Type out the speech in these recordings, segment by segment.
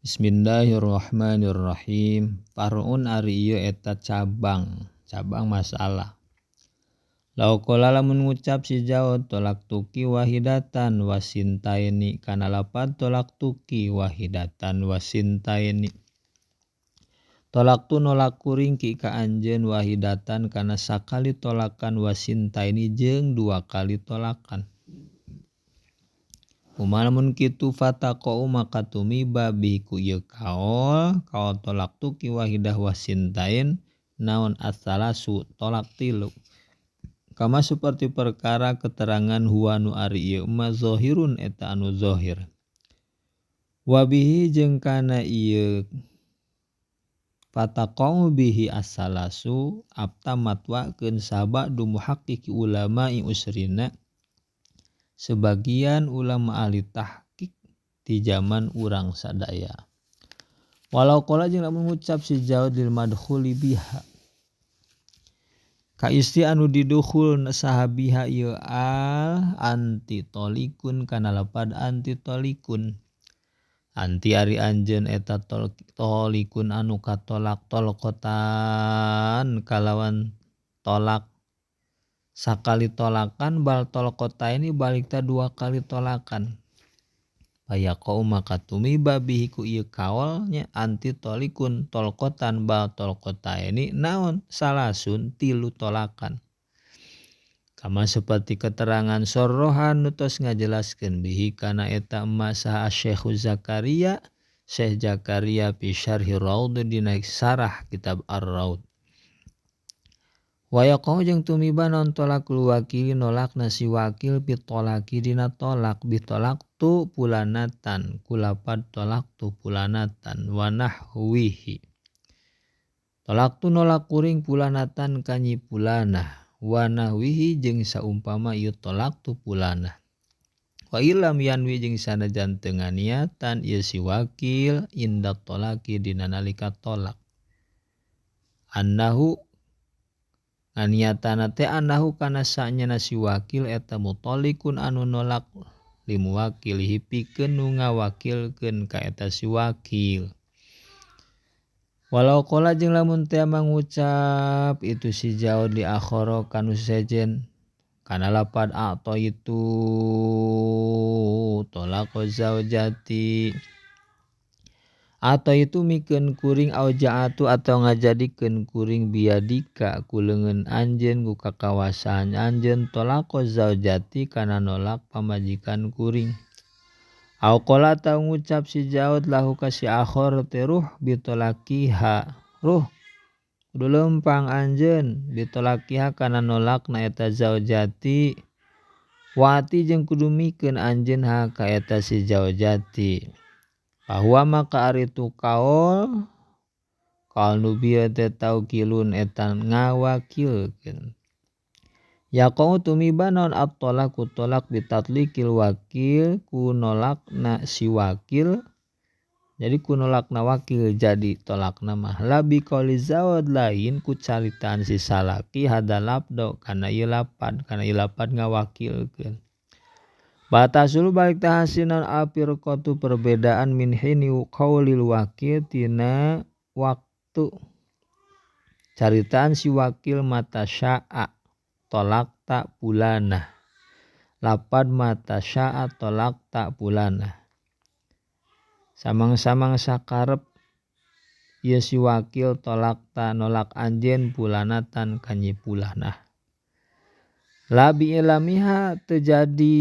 Bismillahirrahmanirrahim. Far'un ari ieu eta cabang, cabang masalah. Lau qala lamun ngucap si Jaud tolak tuki wahidatan wasintaini kana lapad tolak tuki wahidatan wasintaini. Tolak tu nolak kuring ki ka anjeun wahidatan kana sakali tolakan wasintaini jeung dua kali tolakan. Kumaha lamun kitu fataqau maka tumiba bihi ku ieu kaol, kaol tolak tuki wahidah wasintain naon asalasu tolak tilu. Kama seperti perkara keterangan huwa nu ari ieu ma zahirun eta anu zahir. Wabihi jeung kana ieu fataqau bihi asalasu abta matwakeun sabadu muhaqqiqi ulama'i usrina sebagian ulama ahli tahqiq di zaman urang sadaya. Walau qala jeung lamun ngucap si Jaud lil madkhuli biha ka istri anu didukhul sahabiha ieu al anti tolikun kana lapad anti tolikun. Anti ari anjeun eta tolikun anu katolak tolkotan kalawan tolak sakali tolakan bal tolkota ini balikta dua kali tolakan. Fayaqau maka tumiba bihi ku ieu kaolnya anti tolikun tolkotan bal tolkota ini naon salasun tilu tolakan. Kama seperti keterangan sorrohan nu tos ngajelaskeun bihi kana eta emak saha Syekh Zakaria, Syekh Zakaria fi syarhi Raud dina sarah kitab Ar-Raud. Wa yaqau jeung tumiba non tolakul wakili nolakna si wakil bi tolaki dina tolak bi tolak tu pulanatan kulapad tolak tu pulanatan wa nahwihi. Tolak tu nolak kuring pulanatan kanyi pulanah wa nahwihi jeung saumpama ieu tolak tu pulanah. Wa ilam yanwi jeung sanajan teu nganiatan ieu si wakil inda tolaki dina nalika tolak. Annahu nganiatana teh annahu kana sanyana si wakil eta mutalikun anu nolak limuwakilihi pikeun nu ngawakilkeun ka eta si wakil. Walau qala jeung lamun teh mangucap itu si Jaud li akhara kanu sejen kana lapad atau itu tolak zaujati atau itu mikeun kuring au ja'atu atau ngajadikeun kuring biadika ku leungeun anjeun ku kakawasaan anjeun tolako zaujati kana nolak pamajikan kuring. Au qala tau ngucap si Jaud lahu ka si akhor teh ruh bitolakiha ruh kudu lempang anjeun bitolakiha kana nolakna eta zaujati wati jeung kudu mikeun anjeun ha ka eta si zaujati. Bahwa maka ari tu kaol kaol nu bieu teh taukilun eta ngawakilkeun. Yaqau tumiba naon at-talaqu talaq bitatliqil wakil ku nolakna si wakil. Jadi ku nolakna wakil jadi tolakna mah labi qauli zawad lain ku caritaan si salaki hadalabdo kana ieu lapad kana ieu lapad ngawakilkeun. Batasulu balik tahasinan apirqatu perbedaan min hini qaulil wakil tina waktu caritaan si wakil mata sya'a tolak tak pulana lapad mata sya'a tolak tak pulana samang-samang sakarep ieu si wakil tolak ta nolak anjeun pulanatan kanyi pulana. Labi ilamiha terjadi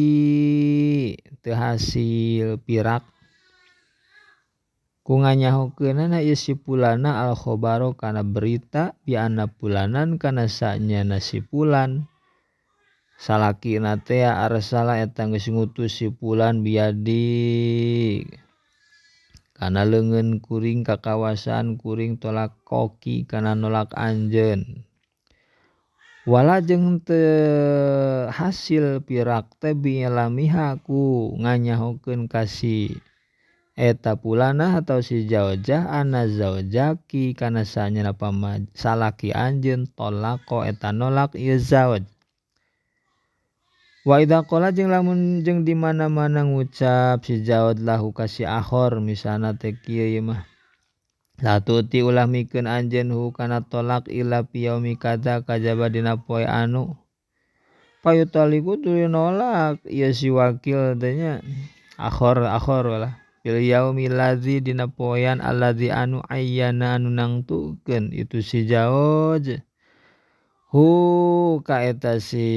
terhasil pirak ku nganyahokeunana ieu si pulana al khabaro kana berita bi anna pulanan kana sanyana si pulan salakina teh arsala eta geus ngutus si pulan biadi kana leungeun kuring ka kawasan kuring tolak koki kana nolak anjeun. Wala jeung teu hasil pirak teh bilamiha ku nganyahokeun ka si eta pulana atau si zaujah anna zaujaki kana sanyana salaki anjeun tolako eta nolak ieu zauj. Wa idza qala jeung lamun jeung di mana-mana ngucap si Jaud lahu ka si akhor misalna teh kieu ieu mah la tuti ulah mikeun anjeun hu kana tolak illa fi yaumi kadza kajaba dina poe anu payutaliku tuluy nolak ieu si wakil teh nya akhor akhor lah fil yaumi ladzi dina poean alladzi anu ayyana anu nangtukeun itu si Jaud hu ka eta si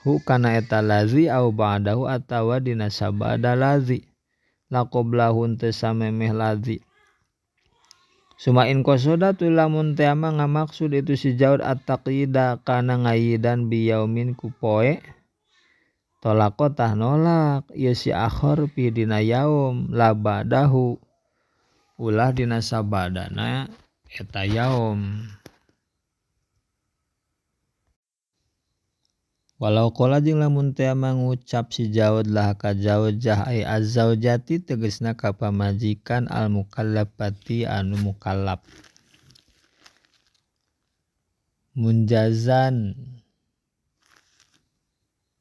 hu kana eta ladzi au ba'dahu atawa dina sabada ladzi la qoblahun teu samemeh ladzi sumain qasoda tu lamun teh mah ngamaksud itu si Jaud at-taqyida kana ngayidan biyaumin ku poe tolako tah nolak ieu si akhor fi dina yaum la ba'dahu ulah dina sabadana eta yaum. Walau qala jeung lamun teh mangucap si Jaud lah ka zaujah ai azzaujati tegasna ka pamajikan al mukallafati anu mukallaf munjazan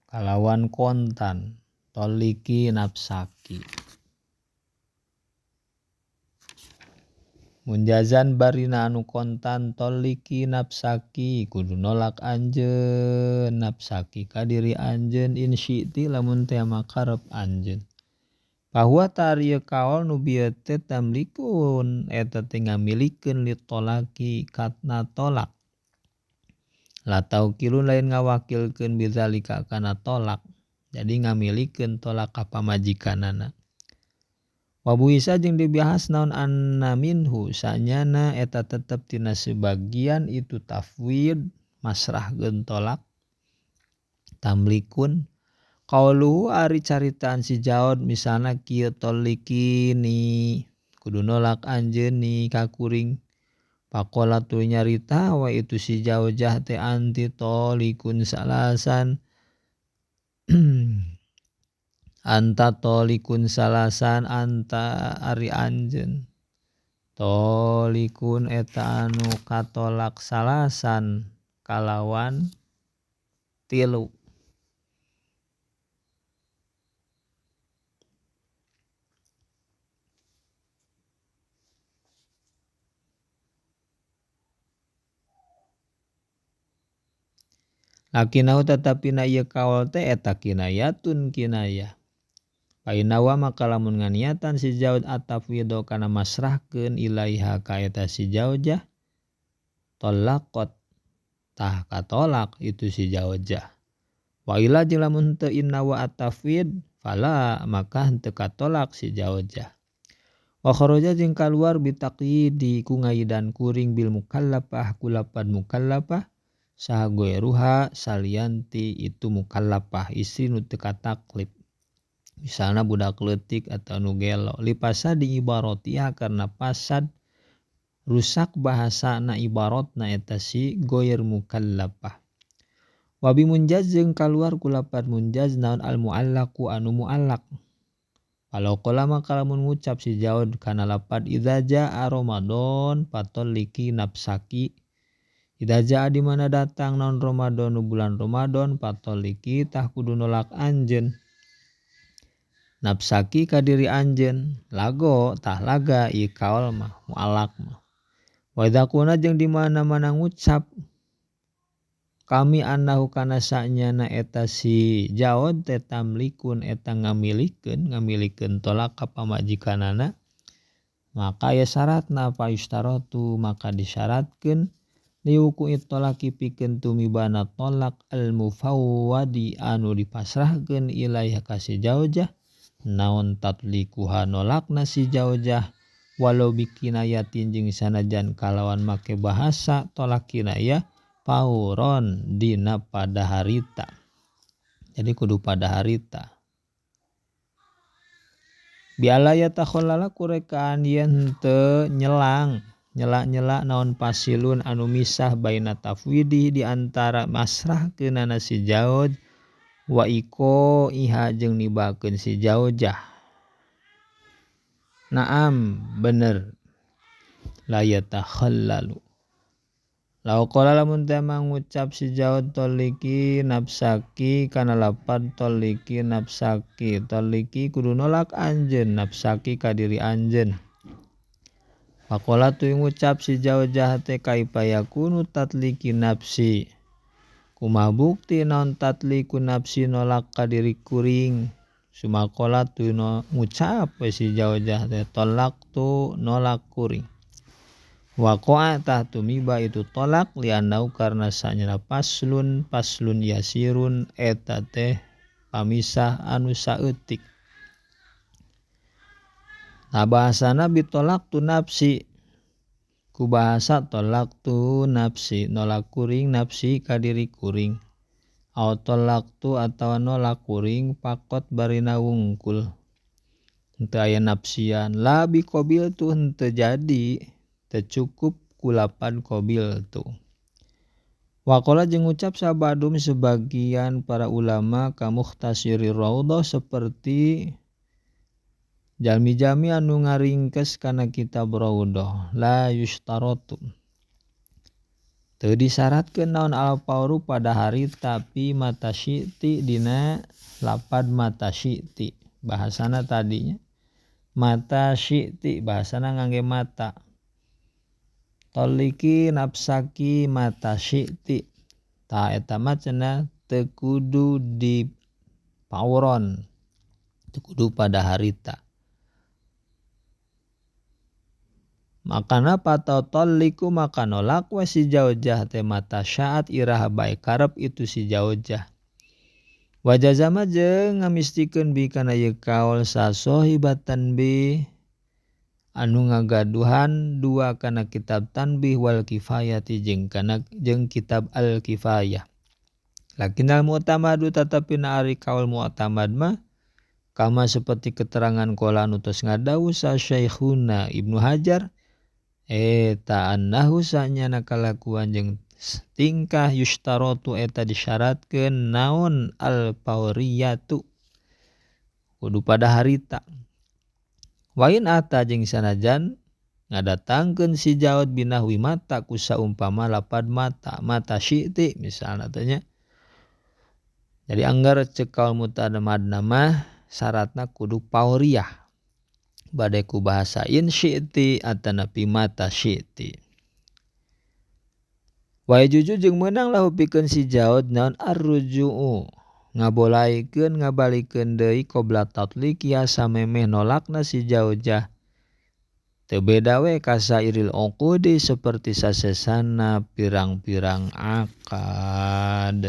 kalawan kontan toliki nafsaki munjazan barina anu kontan toliki nafsaki kudu nolak anjeun nafsaki ka diri anjeun insyi'ti lamun teh makarep anjeun bahwa tari kaol nu bieu teh tamlikun eta teh ngamilikeun li tolaki kana tolak la taukilun lain ngawakilkeun bidzalika kana tolak jadi ngamilikeun tolak ka pamajikanana. Wa buisa jeung dibahas naon anna minhu sanyana eta tetep tina sebagian itu tafwid masrahkeun tolak tamlikun qauluhu ari caritaan si Jaud misalna kieu tolikini kudu nolak anjeun ni ka kuring pakola tuluy nyarita wa itu si Jaujah teh anti tolikun salasan anta tolikun salasan anta ari anjeun tolikun eta anu katolak salasan kalawan tilu. Lakinau tetapi na ieu kaol teh eta kinayatun kinayah. Painawa maka lamun nganiatan si Jaud atafwido kana masrahkeun ilaiha ka eta si Jaujah tolaqot tah katolak itu si Jaujah. Wa ila jeung lamun teu innawa atafwid fala maka henteu katolak si Jaujah. Wa kharaja jeung kaluar bitaqyidi ku ngayidan kuring bil mukallafah kulapan mukallafah saha goeruha salianti itu mukallafah istri nu teu kataklif. Misalnya budak leutik atau nu gelo lipasadi ibaratiha karena pasad rusak bahasana ibaratna eta si goyer mukallafah. Wabi munjaz jeung kaluar kulapan munjaz naon al muallaqu anu muallaq. Walau qala maka lamun ngucap si Jaud kana lapad idza jaa Ramadan patoliki nafsaki. Idza jaa di mana datang naon Ramadan bulan Ramadan patoliki tah kudu nolak anjeun nafsaki ka diri anjeun lago tah laga ieu kaol mah muallaq mah. Wa idza kuna jeung di mana-mana ngucap kami annahu kana sanyana eta si Jaud teh tamlikun eta ngamilikeun tolak ka pamajikanana maka ya syaratna fa yustaratu maka disyaratkeun liwuku itolaki pikeun tumibana tolak al mufawwadi anu dipasrahkeun ilaiha ka si Jaujah naon tatlikuha nolakna si Jaujah walau bikinayatin jeung sanajan kalawan make bahasa tolak kinayah pauron dina pada harita. Jadi kudu pada harita. Biala ya takhallala kurekaan yen teu nyelang nyelak-nyelak naon pasilun anu misah baina tafwidi di antara masrahkeunana si Jaud wa iko iha jeung nibakeun si Jaujah. Naam bener la yatakhallalu. Lau qala lamun teh mangucap si Jaud toliki nafsaki kana lapad toliki nafsaki toliki kudu nolak anjeun nafsaki ka diri anjeun. Faqala tuy ngucap si Jaujah teh kaifa yakunu tatliki nafsi kumaha bukti naon tatliku nafsi nolak ka diri kuring. Sumakola tuy ngucap we si Jaujah teh tolak tu nolak kuring. Waqa'a tah tumiba itu tolak lianau karena sanyana paslun paslun yasirun eta teh pamisah anu saeutik. Nah bahasana bitolak tu nafsi ku bahasa tolak tu nafsi nolak kuring nafsi ka diri kuring au tolak tu atawa nolak kuring pakot barina wungkul henteu aya nafsian la bi qabil tu henteu jadi teu cukup kulapan qabil tu. Waqala jeung ngucap sabadum sebagian para ulama ka mukhtasiri raudhah seperti jalmi-jalmi anu ngaringkes kana kitab raudhah la yushtaratu teu disyaratkeun naon al-fawru pada hari tapi mata syi'ti dina lapad mata syi'ti bahasana tadinya mata syi'ti bahasana ngangge mata toliki nafsaki mata syi'ti ta eta mah cenah teu kudu di pauron teu kudu pada harita. Makana patotoliku maka nolak we si jaujah teh mata syaat iraha bae karep itu si jaujah. Wajazama jeung ngamistikeun bi kana ieu kaul sasohibatan bi anu ngagaduhan dua kana kitab tanbih wal kifayati jeung kana jeung kitab al kifayah. Lakinnal mu'tamadu tatapi na ari kaul mu'tamad mah kama seperti keterangan qala anu tos ngadawuh sa Syekhuna Ibnu Hajar eta annahu sanyana kalakuan jeung tingkah yushtaratu eta disyaratkeun naon al fauriyatu kudu pada harita. Wain ata jeung sanajan ngadatangkeun si Jaud binahwi mata ku saumpama lapad mata mata syi'ti misalna teh nya. Jadi anggar ceuk kaul mutadamadna mah syaratna kudu fauriyah bade ku bahasa in syi'ti atanapi mata syi'ti. Wa juju jeung meunang lahu pikeun si Jaud naon arruju'u ngabolaikeun ngabalikeun deui qabla tatliqiha samemeh nolakna si jaujah teu beda we kasairil uqudi seperti sasesana pirang-pirang akad.